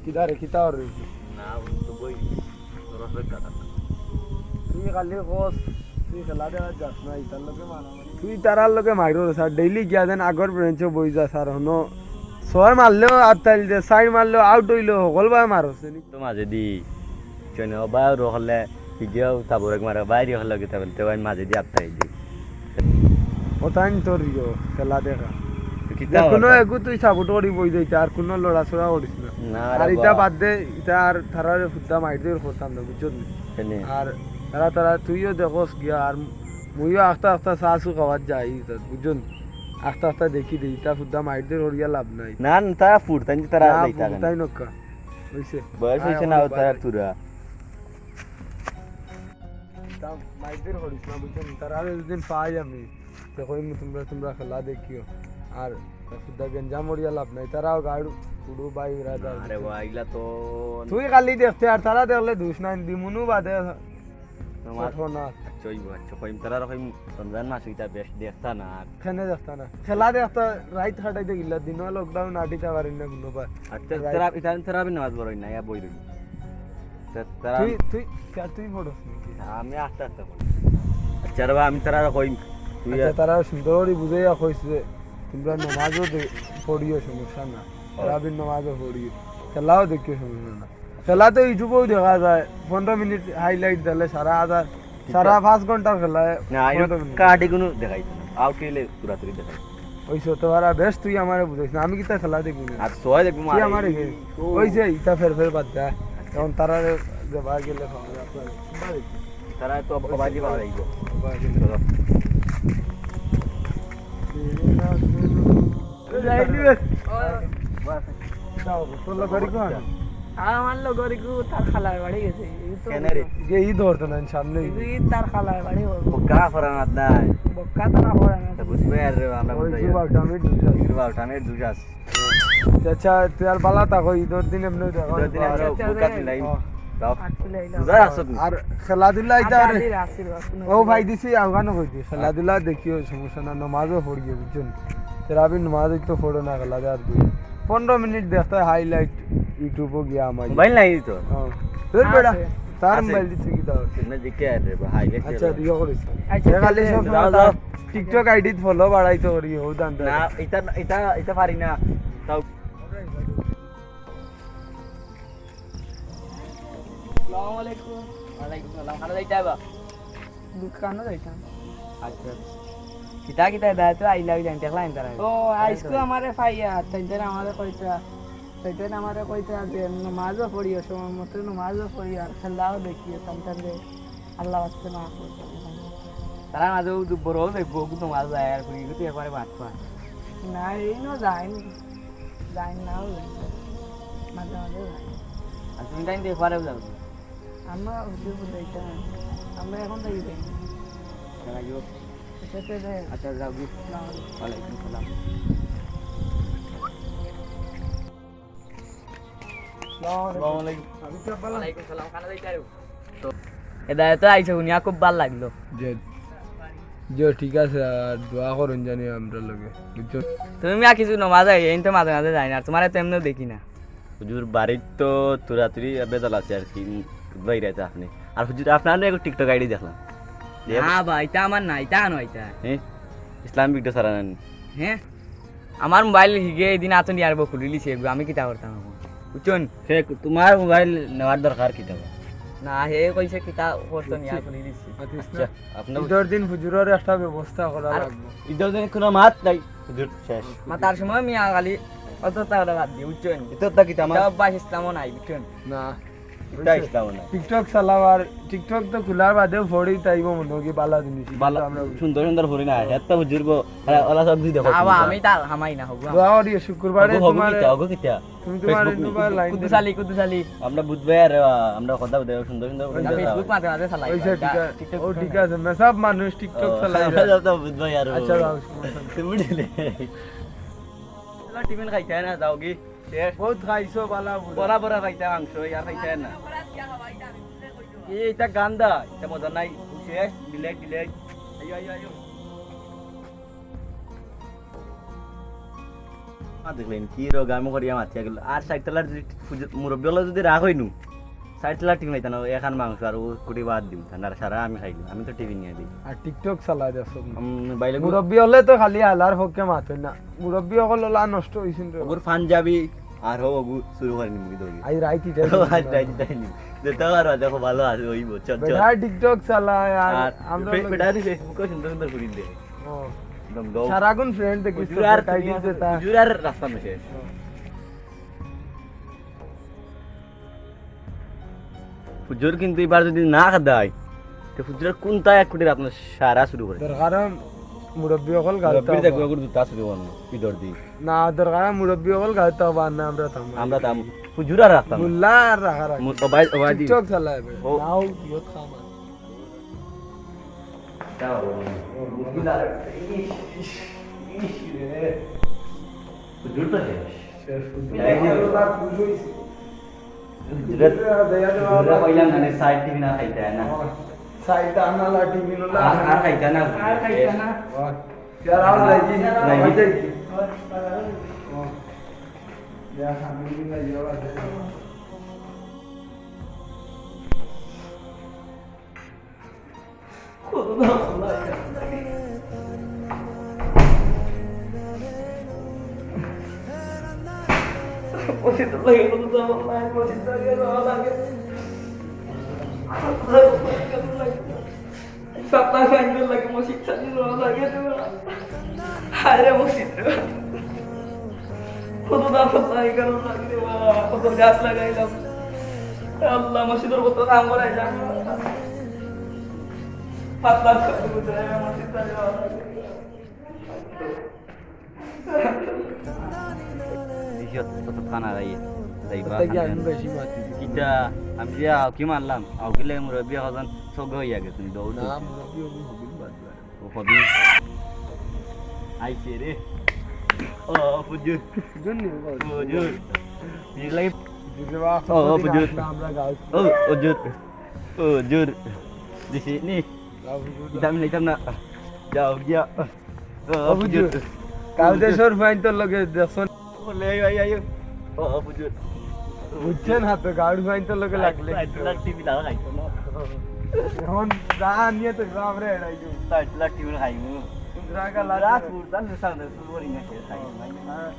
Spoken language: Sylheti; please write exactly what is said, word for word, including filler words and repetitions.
কিতা রে, কিতা অর রইছে? না, অউ তো বই, তোর অপেক্ষা করা। তুই খালি কস, তুই খেলা দেখাত যাস না, ইতার লগে মারামারি। তুই তারার লগে মাইরস, আর ডেইলি গিয়া যেন আগর বেঞ্চো বই যাস, আর হনো ছয় মারলেও আউট অইলে, চাইর মারলেও আউট অইলেও হকল বায় মারস। তো মাঝেদি, চনে ও বায় রহলে, হিগিয়াও তাবরেক মারা, বাইরে হলে কিতা বলতে, ওই মাঝেদি আটকাই দি। ও তাইন তোর ইয়ো, খেলা দেখা। তো কিতা যে কোনো অইলো? এগু তুই সাপোর্ট করি বই যাইতে, আর কোনো লড়াচড়া করিস না। না আর রে ইতা বা। বাদ দে, ইতা আর তারারে হুদ্দা মাইর দইর করতাম না, বুঝছস নি? কেনে? আর তারা, তারা তুইও দেখস গিয়া, আর মুইও আস্তে আস্তে চা চু খাওয়াত যাই, বুঝছস নি? আস্তে আস্তে দেখি দে, ইতা হুদ্দা মাইর দইর করিয়া লাভ নাই। না, না, তারা ফুরতাইন, তারা না, যাইতা কেনে? ফুরতাইন নক্কা। অইছে। বয়স আয়, অইছে না, আমার তারা বাড়ি। তুরা। তা মাইর দইর করিস না, বুঝছস নি? তারারে দুদিন পাই আমি, তে কইমু তুমরা, তুমরা খেলা দেখিও। আর হুদ্দা গেঞ্জাম করিয়া লাভ নাই, তারাও গাড় উড়ু বাই উড়া দাও, আরে বুঝছস নি? বা, ইলা তো তুই খালি দেখতে, আর তারা দেখলে দুষ নাই, দিমুনু বাদে নমাজ ফটো না। আচ্ছা, অইবো, আচ্ছা, কইম তারারে কইম রমজান মাস ইতা বেশ দেখতা না আর। কেনে দেখতা না? খেলা দেখতা, রাইত কাটাইতে গিলা, দিনো লকডাউন আটিতা পারি না কোনো বার। আচ্ছা, রাইত। তারা, ইতা তারাবির নামাজ পড়ইন না, ইয়া বই রইন। তা-, তারা তুই, তুই, কে-, তুই পড়স নাকি? আমি আস্তে আস্তে পড়ি। আচ্ছা রে বা, আমি তারারে কইম, তুই আচ্ছা, আর তারা সুন্দর করি বুঝাইয়া কইস যে, তুমরা নমাজও দে-, পড়িও, সমস্যা না। ও। তারাবির নমাজও পড়িও, খেলাও দেখিও, সমস্যা না। খেলা তো YouTube-ও দেখা যায়, পনেরো মিনিট হাইলাইট দিলে সারা হাজার, সারা পাঁচ ঘন্টার খেলা, না, পনেরো মিনিট। কার্ড এগুলো দেখাইতো না, আউট অইলে পুরাপুরি দেখাইতো। ওই ছোট ভাড়া, বেশ তুই আমারে বুঝাইস না, আমি কিতা খেলা দেখবো না? আর সবাই দেখবো তুই মারে। আমারে কে? ও। ওই যে ইটা ফের ফের বাদ দে। আচ্ছা। এখন তারা যে বার গেলে খাওয়া দাওয়া করে। তারা তো অবাধি ভালো লাগবো। অবাধি। চলো। যাও, তোর লগর কোন? আর আমার লগর ইগু তার খালার বাড়ি গেছে। ই তো কেনে রে? যে ই ধরতো না, সামনে ই। ই তার খালার বাড়ি হলো। বক্কা ফরানাত নাই। বক্কা তারা ফরানাত। তা বুঝবে আর রে, আমরা ওই বুঝতে ইগু পারি। বাউটামির দুষ আছে। ইগু বাউটামির দুষ আছে। আচ্ছা, তুই আর বালা থাকো, ইদর দিন এমনি দেখা ইদর দিন অইবো। আমরা আচ্ছা, বুকাত আচ্ছা, মিলাই। ও। যাও। আট কিলো আইলাম। বুঝা আসত না। আর খেলাধুলা ইটা আচ্ছা, আর আদির আশীর্বাদ, কোনো ও ভাই কিছু। দিছি, আফগানও কই দি। খেলাধুলা দেখিও, সমস্যা না, নমাজও পড়িও, বুঝছো নি? তেরাবি নমাজ তো পড়ো না, খেলা আর দুই। পনেরো মিনিট দেখতে হাইলাইট YouTube-ও গিয়া আমার। মোবাইল নাই তো। হ্যাঁ। তোর বেটা, আছে। তার আছে। মোবাইল দিতে কি দাও? না, দেখে আর রে, হাইলাইট আচ্ছা, ছিল। দিও করিস। আচ্ছা, এ খালি আচ্ছা, সব যাও, যাও। TikTok আইডিত ফলো বাড়াইতে করি, ও জানতে না, হবে। এটা, এটা, এটা পারি না। তাও। আসসালামু আলাইকুম। ওয়ালাইকুম সালাম। কানো যাইতা বা? দোকানো যাইতাম। আচ্ছা। কিতা কিতা দেয় তো আইলা ওই জানতে দেখলাম তারা। ও, আইজকু আমারে পাইয়া, তাইন তারা আমারে কইতা, তাইন তারা আমারে কইতা যে নমাজও পড়িও, সময় মতো নমাজও পড়িও, আর খেলাও দেখিও, তাইন তারা আল্লাহ ওয়াস্তে মাফ করতে। তারা মাঝে ও বড় দেখবো, কিন্তু নমাজ যায় আর করি, কিন্তু একবারে বাদ পা। না, এই নো যাইনি। যাই না, ও যাই। মাঝে মাঝে যাই। আর তুমি তাইন দেখবারে যাও। আমরা হুজুর বুঝাইতাম। আমরা এখন যাই যাই। কেন আইও? আচ্ছা, আচ্ছা, যাই। আচ্ছা, যাও গি। আসসালামু আলাইকুম। ওয়ালাইকুম সালাম। আসসালামু আলাইকুম। ওয়ালাইকুম সালাম। কানো যাইতা আরো? তো, হেদায়েত আইছে, শুনিয়া খুব ভালা লাগলো। জি, জি, ঠিক আছে, আর দোয়া করুন জানি আমরা লগে, বুঝছো? তুমি মিয়া কিছু নমাজ আই, এই তো মাঝে মাঝে যাই না, আর তোমারে তো এমনেও দেখি না। হুজুর, বাড়িত তো তুরাতুরি বেজাল আছে আর কি, বাইরে তো আপনি। আর হুজুর, আপনার একটু TikTok আইডি দেখলাম। না বা, ইটা আমার না, ইটা আনো, ইটা। হ্যাঁ? ইসলামিক ভিডিও ছাড়া না নি? হ্যাঁ? আমার মোবাইল হিগে এদিন আতো নিয়ে আরবো খুলিলিছে, এগু আমি কিতা করতাম এখন? বুঝছইন? হে, তোমার মোবাইল নেওয়ার দরকার কিতা বা? না, হে কইছে কিতা করতো নিয়া খুলিলিছে। আচ্ছা, আপনার ইদর দিন হুজুরর একটা ব্যবস্থা করা আর লাগবো। ইদর দিন কোনো মাত নাই, হুজুর শেষ। মাতার সময় মিয়া খালি অত তাহলে বাদ দি, বুঝছইন? ইদর তা কিতা আমার? ইটা অভ্যাস ইসলামও নাই, বুঝছইন? না। ইটা ইসলামও নাই। TikTok চালাও আর TikTok তো খোলার বাদেও ফড়ি তাইব মনে হয় কি বালা জিনিস। বালা, কিন্তু আমরা সুন্দর সুন্দর ফড়ি না, এত হুজুর গো, ওলা, ওলা সব যদি দেখো না, বা, তুমি আমি তার হামাই না হবো। দোয়া করি শুক্রবারে হবো, হবো তোমার কিতা, হবো কিতা? তুমি তোমার Facebook নেই। ইনু বা লাইন কুদ্দুস দে। আলী, কুদ্দুস আলী। আমরা বুধবার, আহ, আমরা কথা বলতে সুন্দর সুন্দর করে না, কথা Facebook বলি। মাঝে মাঝে চালাই, ওই যে এটা ঠিক আছে, TikTok ও, ঠিক আছে, না সব মানুষ TikTok ও, চালায়। আমরা তো বুধবার আর আচ্ছা, ও। যাও, সমস্যা নেই। তুমি বুঝলে? টিফিন খাইতে না, যাও কি? শেষ। বহুত খাইছো, বালা বুড়া। বড়া বড়া খাইতা মাংস, ইয়ার খাইতা না। এই, এটা গান্দা, এটা মজা নাই। শেষ, delete, delete। আইও, আইও, আইও। মা দেখলেন কি রোগ আমি করিয়া মাতিয়া গেল। আর ষাইট তলার যদি পুজো-, মুরব্বি অকলে যদি রাগ অইনু, ষাইট তলার টিভি নাইতা না, এখান মাংস আর ও কুটি বাদ দিম, ঠান্ডা সারা আমি খাইলাম, আমি তো টিভি নিয়া দিই। আর TikTok চালায় দেখো। উম, বাইলে গু- মুরব্বি অকলে তো খালি আলার পক্ষে মাতইন না, মুরব্বি অকল অলা নষ্ট অইছইন রে। ওগুর পাঞ্জাবি আর হো ওগু শুরু করে নিমু দৌড়ি। আই রাইট ইটা আই রাইট ইটা নিমু। যেটা আর দেখো ভালো আছে, ওই বল, চল, চল। বেটা TikTok চালায় আর আর আমরা বে-, লোক বেটা নি Facebook-ও সুন্দর সুন্দর ফুরিন দে। ও। একদম দৌ। সারাগুন friend দেখি হুজুর আর টাইটেল দুনিয়া যেটা। হুজুর আর রাস্তা মেশে। হুজুর কিন্তু এবার যদি না খাদাই, তো হুজুরের কোনটা এক কোটি আপনার সারা শুরু করে। দরকার মুরব্বি অকল গালতা মুরব্বি দেখবো, হবা। ওগুলো জুতা শুরু করবো, ইদর দি। না, দরকার মুরব্বি অকল গালতা হবা, না আমরা থামবো। আমরা থাম, হুজুর আর রাখতাম না। মোল্লা আর রাখা রাখি। মু-, ও ভাই, ও ভাই দি। TikTok চালায় বে। ও। নাও, ইয়ত খামা। যাও। ইস, ইস, ইস রে। হুজুর তো শেষ। শেষ হুজুর। এই যে হুজুর, হুজুরে, হুজুরে কইলাম না, নি, সাইড টিভি না খাইতা না। সাইড আনা লা টিভি লো লা। আর, আর খাইতা না। আর খাইতা না। ওই। ইয়ার আওয়াজ আইছি? আইছি। আওয়াজ আইছি? ওই, ওই। ইয়া, সামনে দিকে যাই, আওয়াজ আইছি। হায়রে মসজিদ রে। কত দাম আল্লাহ, এই কারণে লাগে রে বাবা, কত গাছ লাগাইলাম। আল্লাহ, মসজিদর কত কাম করাই যান। পাঁচ লাখ টাকা দিয়ে মসজিদ চালিয়ে বাবা। ইশত কত খানা রাইয়ে। যাইবা ওটা কি আমি খান। বেশি মাতি দিই? কিতা? আমি যে আউকি মারলাম, আউকি লাগে মুরব্বি এখন সগ হইয়া গেছেন, দৌড় না, দিচ্ছেন। মুরব্বি ওগুলো হবিল বাদ দেওয়া। ও হবি। আইছে রে। ও, ও, হুজুর। হুজুর নি, ও, হুজুর। হুজুর লাগে। হুজুর বাবা, ও, ও, হুজুর। আমরা, আমরা গাছ। ও, হুজুর। ও, হুজুর। দিছি নি। যাও, হুজুর। দাম নিতাম না। যাও, গিয়া। ও, ও, হুজুর। হুজুর। কাল দেশর ফাইন তোর লগে দেখছো। বলে, এই, এই, এই, ও, ও, বুঝুন। বুঝছেন না তো, গাউর ফাইন তো লোকে লাগলে। ষাইট লাখ টিভি দাও, খাইতো না। এখন যা নিয়ে তো বাপ রে, এড়াই যাও। ষাইট লাখ টিভি খাইমু। রাগা লাগা। রাত উঠতাম না, সামনে শুরু করি না, খেয়ে খাই। হ্যাঁ।